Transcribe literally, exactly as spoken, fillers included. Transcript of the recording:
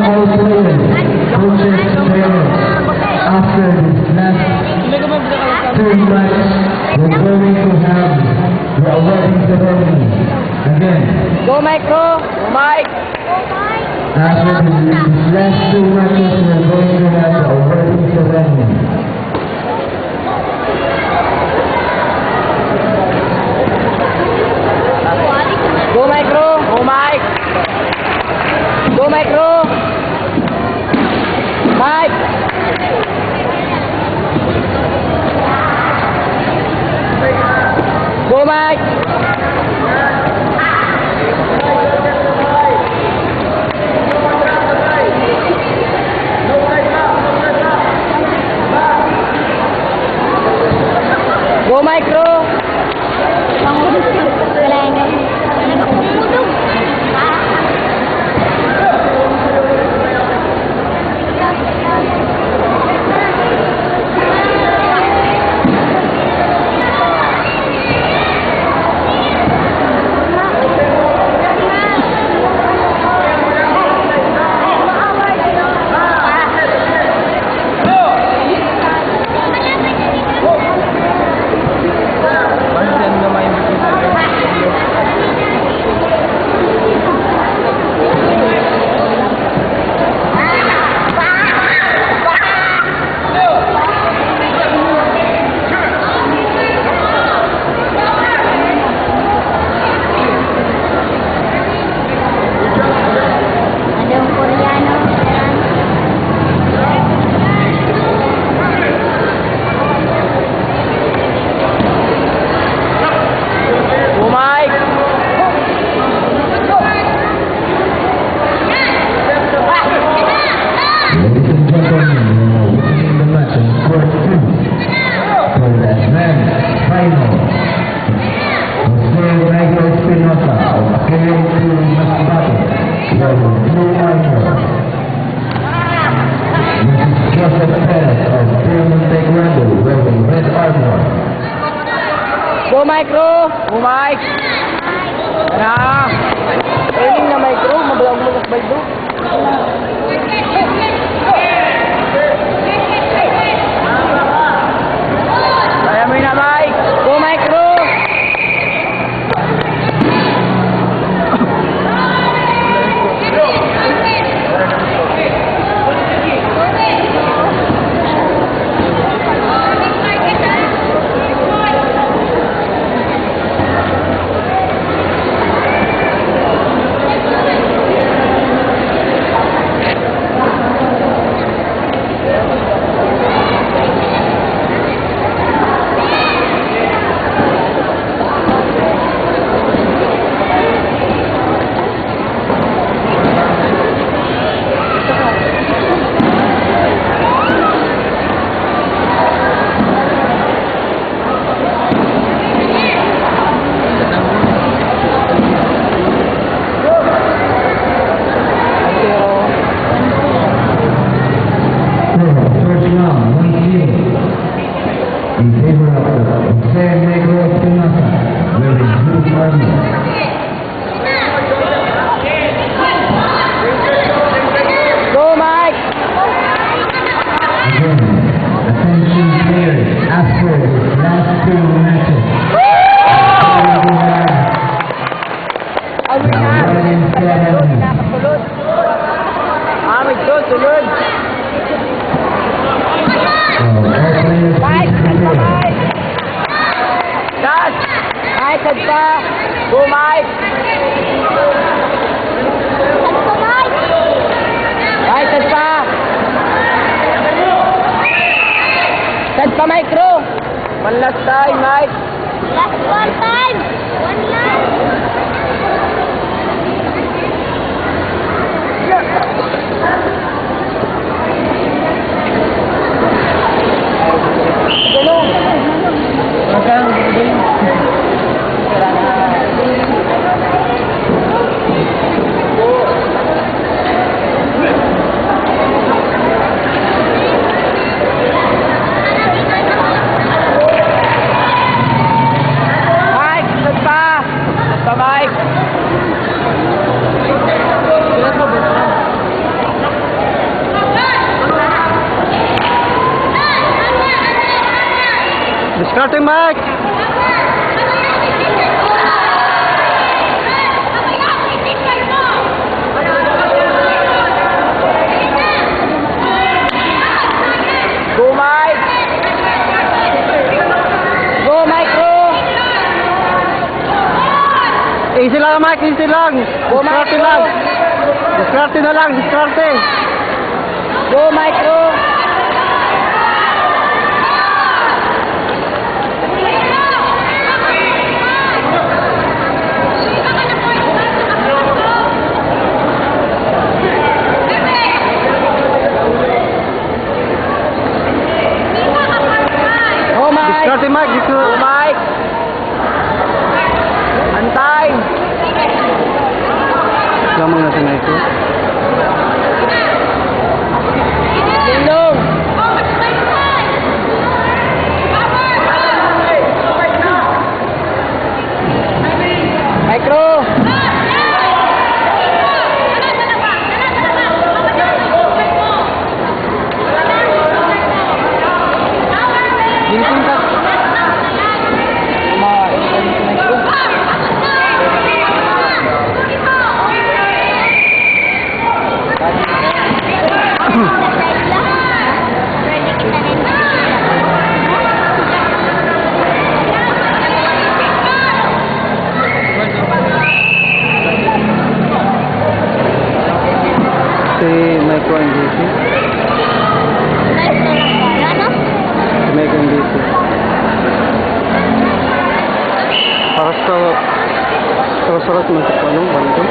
All players, coaches, parents, after this last two match, we're going to have the awarding ceremony. Again, Go, Mike, bro! Go, Mike! After the, these last two matches, we're going to have the awarding ceremony. Go, Mike, bro! Go, Mike! Go, Mike, bro! Mike! Go, Mike! Go, Mike, bro! Wala yan. Adong Koreano. Umay! Ladies and gentlemen, we are witnessing the match in court two for the advanced final. Jose Negro Espinosa of K M two Masbate, wearing blue armor, versus Joseph Perez of Diamond Taekwondo, wearing red armor. Go, Mike, bro! Go, Mike! Tara! Training na, Mike, bro. Mabalang mo sa baldo. Kaya mo yun na, Mike! Go, Mike, bro! First round, one K. In favor of the Jose Negro Espinosa, wearing blue armor. Go, Mike! Again, attention players, after this last two matches, we have Ang the winner, winner ceremony. Nakasulod. Ah, may sunod. So, all players, please prepare. Mike, Mike! Touch! Mike, sagpa! Go, Mike! Mike, sagpa! Sagpa, Mike, bro! One last time, Mike! Last one time! One last! Ate Mike! Go, Mike! Go, Mike, bro! Easy lang, Mike, easy lang. Go, Mike, diskarte lang. Diskarte na lang, diskarte. Go, Mike, bro! Go, Mike! Diskarte, Mike, dito. Go, Mike! Antay! Lamang na sa Mike. Lindong! Mike, bro! Ginting ka. Ma- Si Mike Wang dito. Si Mike Wang dito. Para sa, para sa rat man sa panong banto.